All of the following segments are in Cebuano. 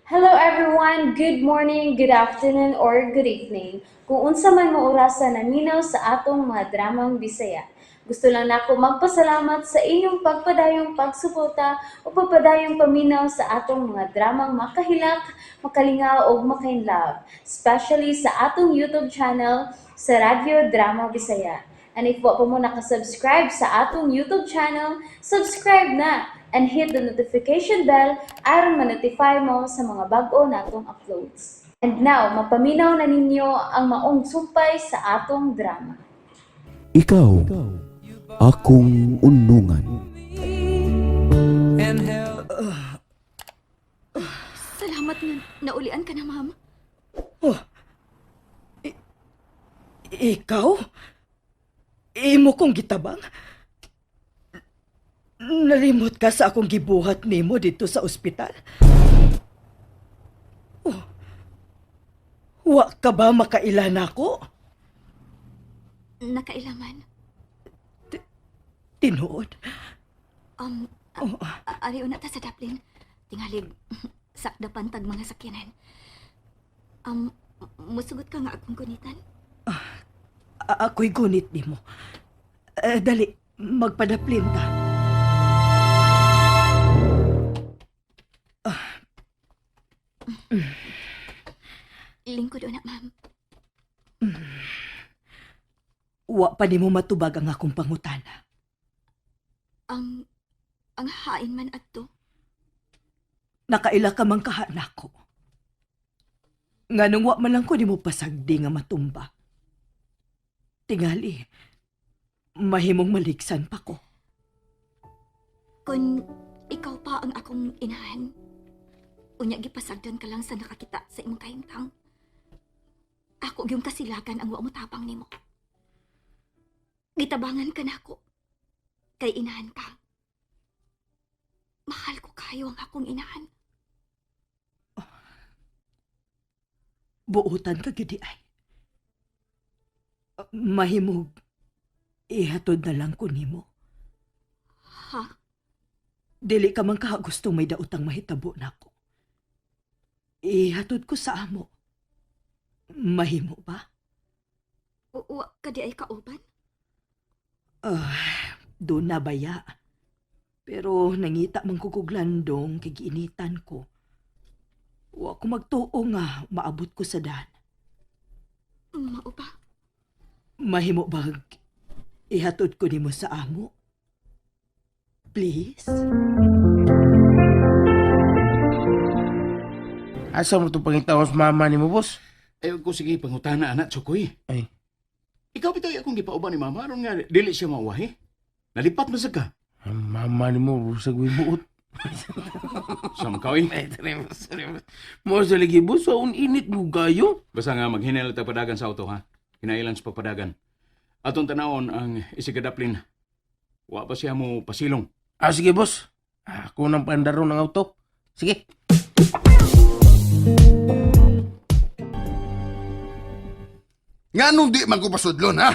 Hello everyone! Good morning, good afternoon, or good evening. Kung unsa man mo orasa naminaw sa atong mga dramang Bisaya. Gusto lang nako magpasalamat sa inyong pagpadayong pagsuporta o pagpadayong paminaw sa atong mga dramang makahilak, makalingaw ug makainlove, especially sa atong YouTube channel sa Radyo Drama Bisaya. And if wa pa mo nakasubscribe sa atong YouTube channel, subscribe na and hit the notification bell aron ma-notify mo sa mga bag-o natong uploads. And now, mapaminaw na ninyo ang maong sumpay sa atong drama. Ikaw, akong unungan. Salamat nga naulian ka na, ma'am. Ikaw? Imo kong gitabang? Nalimot ka sa akong gibuhat nimo dito sa ospital? Oh, wa ka ba makaila nako? Nakailaman. Tinuod. Ari una ta sa Dublin. Tingalig, sakdapan tag mga sakyanan. Musugot ka nga akong gunitan. Ako'y gunit nimo. Eh, dali, magpadaplin ta. Lingkod una, ma'am. Wa pa nimo matubag ang akong pangutana. Ang hain man adto. Nakaila ka man kaha nako. Nganong wa man lang ko nimo pasagdi nga matumba. Tingali, mahimong maligsan pa ko. Kung ikaw pa ang akong inahan, unya gipasagdan ka lang sa nakakita sa imong kahimtang. Ako gyung kasilagan ang wa mo tabang nimo. Gitabangan ka nako. Kay inahan ka. Mahal ko kayo ang akong inahan. Buotan ka gyud ay. Mahimog, ihatod na lang ko nimo. Ha? Dili ka man kaha gustong may daotang mahitabo nako. Ihatod ko sa amo. Mahimo ba? Wa ka di ay kauban? Ah, doon na baya. Pero nangita man ko kog landong kay giinitan ko. Wa ko magtuo nga maabot ko sa dan. Mao ba? Mahimo bag ihatod ko nimo sa amo? Please? Asa mo itong pangitawas mama ni mo, boss? Ay, ko sige, pangutana, anak, Chokoy. Ay. Ikaw bitaw akong gipauban ni mama, aron nga, dili siya mauwahi. Nalipat mo sa ka. Ang mama ni mo, rusag may buot. Sa makaw eh. Ay, terima, terima. Mo sa lagi, boss, sa init mo kayo. Basta nga, maghinala ta padagan sa auto, ha? Hinailan sa pagpadagan. Atong tanawon ang isigadaplin. Wa pa siya mo pasilong. Ah, sige, boss. Ako nang pandaro ng auto. Sige. Nganong di man ko pasudlon, ha?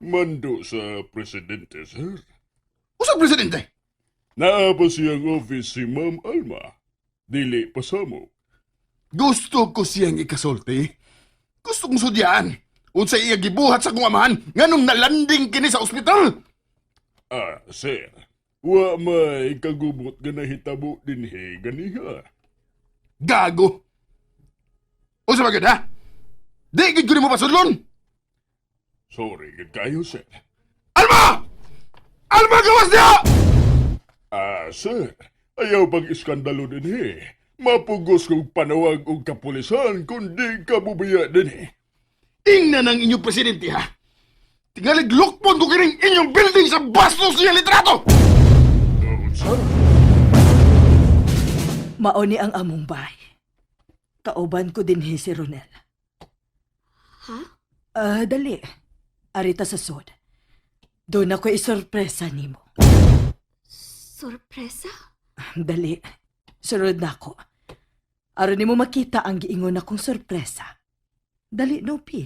Mando sa presidente, sir. Usa presidente? Naa pa siyang office si Ma'am Alma. Dili pa sa mo. Gusto ko siyang ikasulti. Gusto kong sudyaan. Unsa iya gibuhat sa kong amahan nganong nalanding kini sa ospital? Ah, sir. Wa may kagubot nga nahitabo dinhi ganiha. Gago. Unsa ba gyud, ha? Di gyud ko nimo pasudlon. Sorry gid kayo, sir. Alma! Alma, gawas niya! Ah, sir. Ayaw pag iskandalo dinhi. Mapugos kong panawag og kapulisan kung di ka bubiya dinhi. Tingnan ang inyong presidente, ha? Tingalig lukpon ko kining inyong building sa bastos niya litrato! Unsa? Mao ni ang among bay. Kauban ko dinhi si Ronel. Ha? Ah, dali. Arita sa sod. Doon ako isorpresa nimo. Sorpresa? Dali. Sunod na ako. Aron nimo makita ang giingon akong sorpresa. Dali, Nopi.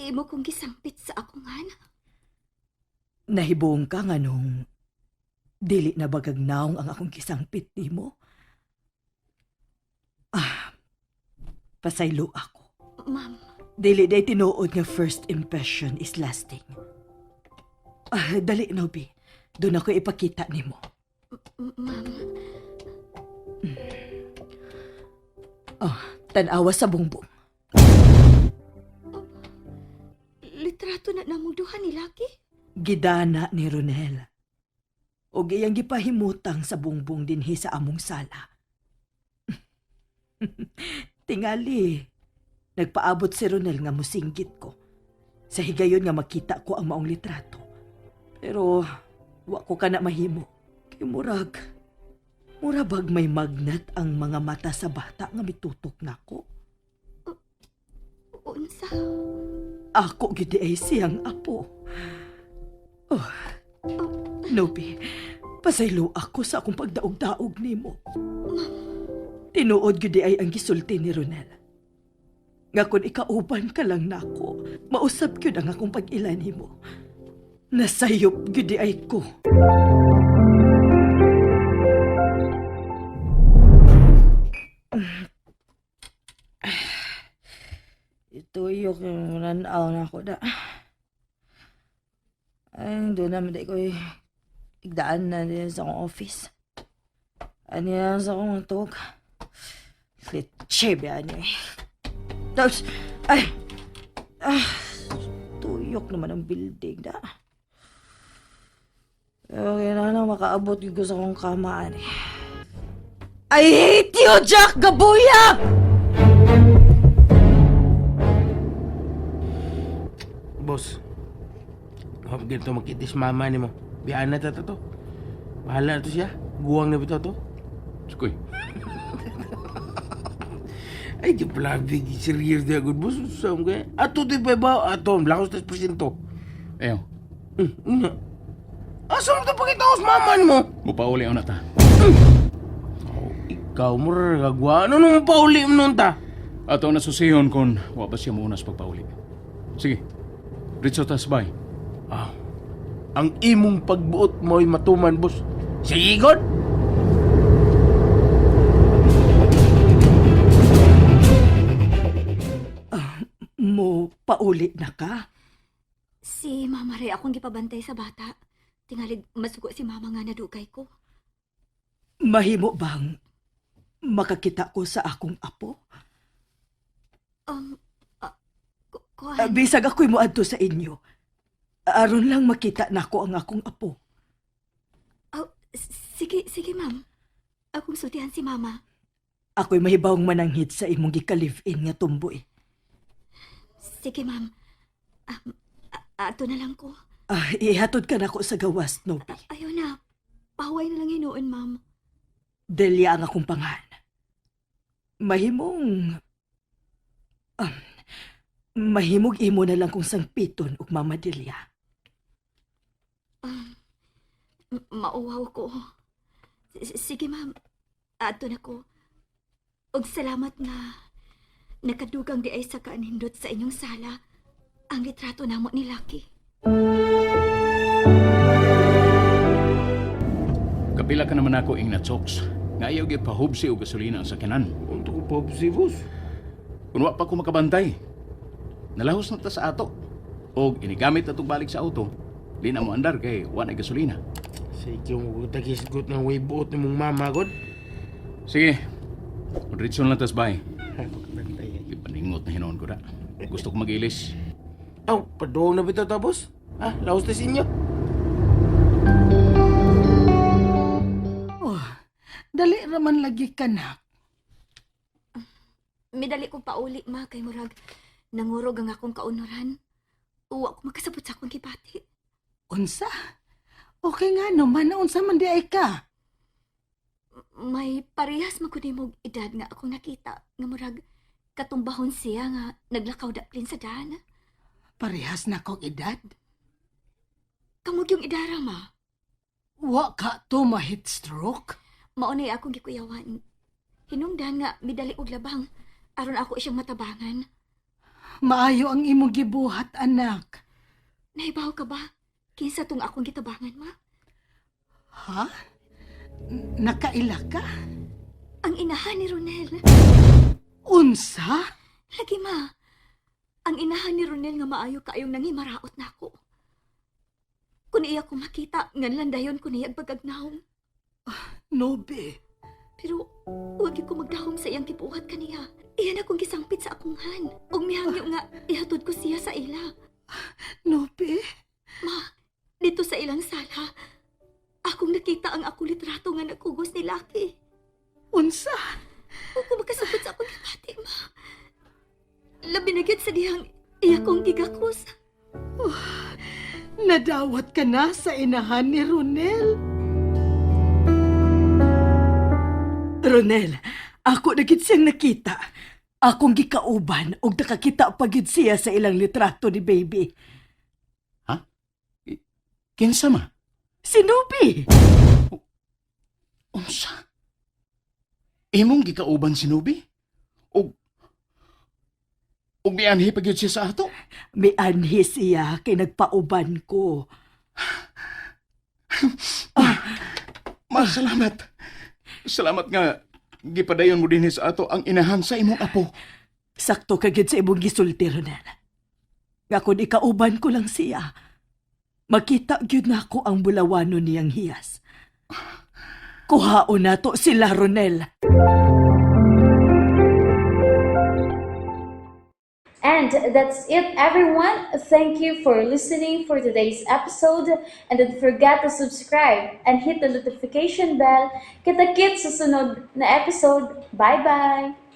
Imo kong gisampit sa akong anak. Nahibuong ka nga nung dili na bagag naong ang akong gisangpit nimo. Pasaylo ako. Ma'am, Dili day tinuod nga first impression is lasting. Ah, dali, Nobi. Doon ako ipakita nimo. ma'am, Oh, tanawa sa bungbong. Litrato na namong duha ni Lucky. Gidana ni Ronel. Og iyang gipahimutang sa bungbong dinhi sa among sala. Tingali, nagpaabot si Ronel nga musinggit ko. Sa higayon nga makita ko ang maong litrato. Pero wa ko kana mahimo. Kay murag, murabag may magnat ang mga mata sa bata nga mitutok nako. Unsa? Ako gid ay siyang apo. Oh, Nobi, pasaylo ako sa akong pagdaog-daog nimo. Tinuod gid ay ang gisulti ni Ronel. Nga kun ikauban ka lang nako, mausap gyud ang akong pag-ila nimo. Nasayop gyud ay ko. Ituyok yung ranaw na ako da. Ay, doon naman di ko igdaan na din sa akong office. Ano yan sa akong tug. Klitse ba niya eh. Tapos, ay, ah, tuyok naman ang building da. Okay na lang, makaabot yung ko sa akong kamaan eh. I hate you, Jack Gabuya! Boss, huwag ganito makitis mama ni mo. Biyaan na ta to. Bahala na to siya. Guwang na bitaw to. Sukoy, Ay, di pala, big serious na good boss. Saan kaya? Ato di pa ba? Ato, lakos tas presinto. ayaw. Nga. Asa mo ito pakita ko sa mama ni mo? Mupauli ako na ta. Oh, ikaw mo gagwa. Ano nung pauli mo nun ta? Ato na susihon kung wa pa siya muuna sa pagpauli. Sige, Ritso tas bay. Ah, ang imong pagbuot mo'y matuman, boss. Sige, God! Mo pauli na ka? Si Mama Ray akong gipabantay sa bata. Tingalig masugo si Mama nga nadugay ko. Mahimo bang makakita ko sa akong apo? Ah, kuan. Bisag ako'y moadto sa inyo. Aron lang makita nako ang akong apo. Oh, sige, sige ma'am. Akong sultihan si Mama. Ako'y mahibawng mananghid sa imong gika-live-in nga tumboy. Sige ma'am. Ato na lang ko. Ah, ihatod ka nako sa gawas, Nobi. Ayaw na. Pahuway na lang hinuon, ma'am. Delia ang akong pangan. Mahimong... Um, mahimog imo na lang kung sangpiton ug Mama Delia. Mauwaw ko. Sige, ma'am. Ato na ko. Og salamat nga nakadugang di ay sa kaanindot sa inyong sala ang litrato namo ni Lucky. Kapila ka naman ako ing natsoks. Nga ayaw gyud pahubsi og gasolina ang sakyanan. Unto ko pa si boss. Kun wa pa ko makabantay. Nalahos na ta sa ato. Og inigamit atong balik sa auto. Di na mo andar kay wa na gasolina. Sige mo tagisgot ng way buot ni mong mama, God. Sige. Ritso na lang tas bay. Ay, pagkabantay. eh. Ipaningot na hinoon ko da. Gusto ko magilis. Aw, paduong na bitaw ta, boss. Ah, laos ta sa inyo. Oh, dali raman lagi kanak. Midali kong pauli, ma, kay murag nangurog ang akong kaunuran. Uwa ko makasabot sa akong gibati. Unsa? Okay nga no man, unsa man di ay ka. May parehas man kundi mong edad nga akong nakita nga murag katumbahon siya nga naglakaw daplin sa daan. Parehas na kong edad. Kamog yung idara, ma. Wa ka to ma-heat stroke. Maunay akong gikuyawan. Hinungdan nga midali og labang aron ako siyang matabangan. Maayo ang imong gibuhat, anak. Nahibaw ka ba? Kinsa tong akong gitabangan, ma? Ha? Nakaila ka? Ang inahan ni Ronel. Unsa? Lagi, ma. Ang inahan ni Ronel nga maayo kaayong nangimaraot nako. Kun iya ko makita, nganlan dayon ko niya pagagnahom. Nobe. Pero wag gyud ko magdahom sa iyang gibuhat kaniya. Iyan akong gisangpit sa akong han. Ug mihangyo nga ihatod ko siya sa ila. Nobe? Ma, dito sa ilang sala, akong nakita ang akong litrato nga nagkugos ni Lucky. Unsa? Huwag ko makasabot sa akong gibati, ma. Labi na gyud sa dihang iya kong gigakos. Oh, nadawat ka na sa inahan ni Ronel. Ronel, ako na gid siyang nakita. Akong gikauban og nakakita pa gid siya sa ilang litrato ni baby. Ha? Kinsa ma? Si Nubi! Unsa? Imong gikauban si Nubi? Og mianhi pa gyud siya sa ato? Mianhi siya kay nagpauban ko. Ma, salamat. Salamat nga gipadayon mo dinhi sa ato ang inahan sa imong apo. Sakto ka gid sa imong gisulti, Ronel. Nga kun ikauban ko lang siya, makita gyud nako ang bulawano niyang hiyas. Kuhaon nato sila, Ronel. And that's it, everyone. Thank you for listening for today's episode. And don't forget to subscribe and hit the notification bell. Kita-kits sa sunod na episode. Bye-bye!